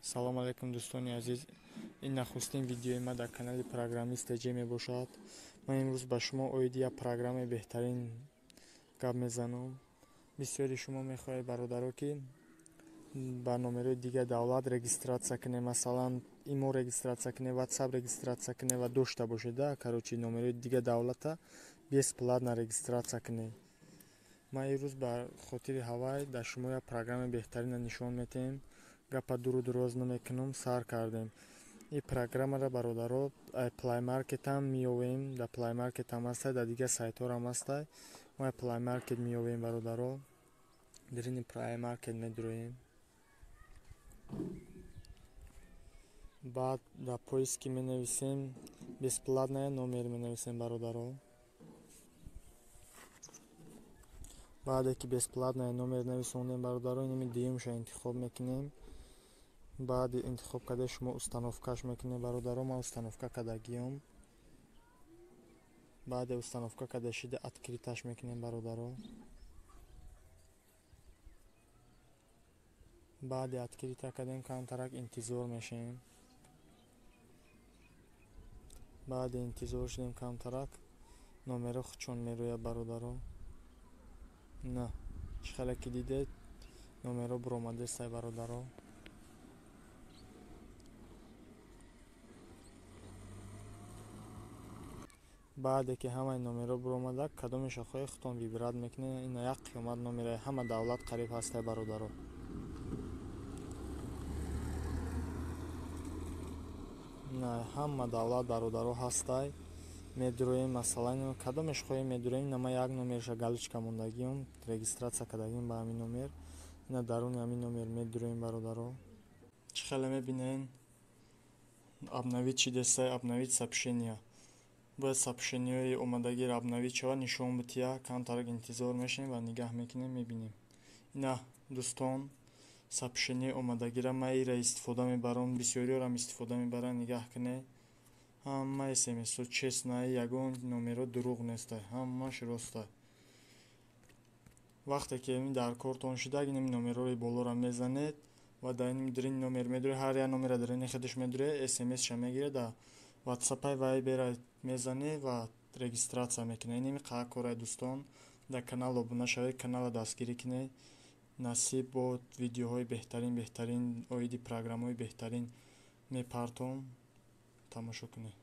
Салом алейкум, дӯстони азиз. Ин нахустин видеои ма дар канали Программист ТЖ мебошад. Ман имрӯз ба шумо оиди як программаи беҳтарин гап мезанам. Бисёри шумо мехоҳед, бародаро, ки ба номерои дигар давлат регистрация кунед, масалан, имо регистрация кунед, ватсап регистрация кунед ва дошта бошед, да, короче, номерои дигар давлата бесплатно регистрация кунед. Ман имрӯз ба хотири ҳавай дар шумо як программаи беҳтаринро нишон медиҳем. Гапа дуру дуроз намекунам, сар кардем. Ин программаро, бародаро, Play Market-ам меёвем, дар Play Market-ам ҳастай, дар дигар сайтҳоам ҳастай. Мо Play Market меёвем, бародаро. Дарини Play Market медуроем. Баъд дар поиски менависем бесплатная номер менависем, бародаро. Баъде ки бесплатная номер нависондем, бародаро, инами дуюмша интихоб мекунем. Баъди интихоб карда шумо установкаш мекунед, бародаро. Ман установка кардагиём. Баъде установка карда шида открыташ мекунем, бародаро. Баъде открыта кардем, камтарак интизор мешавем. Баъде интизор шудем камтарак, номеро худшон мерояд, бародаро. На, чӣ хеле ки дидед, номеро буромадестай, бародаро. Баъде ки ҳамаи номерҳо буромада, кадомеша хоҳед, худтон выбрать мекунед. Ина як қиёмат номераи ҳама давлат қариб ҳастай, бародаро. На ҳама давлат, бародаро, ҳастай. Медуроем, масалан, кадомеш хоҳем, медуроем. Ина ман як номерша галочка мондагиём, регистрация кардагиам ба ҳамин номер. Ина даруни ҳамин номер медуроем, бародаро. Чӣ хеле мебинед, обновить шидестай, обновить сообщения. Бояд сообщениҳои омадагиро обновить шавад, нишон бития. Камтарак интизор мешавем ва нигаҳ мекунем, мебинем. Ина, дӯстон, сообщениҳои омадагиро ман ира истифода мебарам, бисёриёрам истифода мебаранд. Нигаҳ кунед, ҳама смсҳо честный, ягон номерҳо дурӯғ нестай, ҳамаш ростай. Вақте ки дар кортон шуда, инами номерҳои болоро мезанед ва дар ин дрини номер медуред, ҳар як номера дрини худаш медуред, смсша мегиред, дар ватсапай вайбера мезанед ва регистрация мекунед. Инами қаа корай, дӯстон. Дар канал обуна шавед, каналро дастгирӣ кунед. Насиб бод, видеоҳои беҳтарин, беҳтарин оиди программаҳои беҳтарин мепартом, тамошо кунед.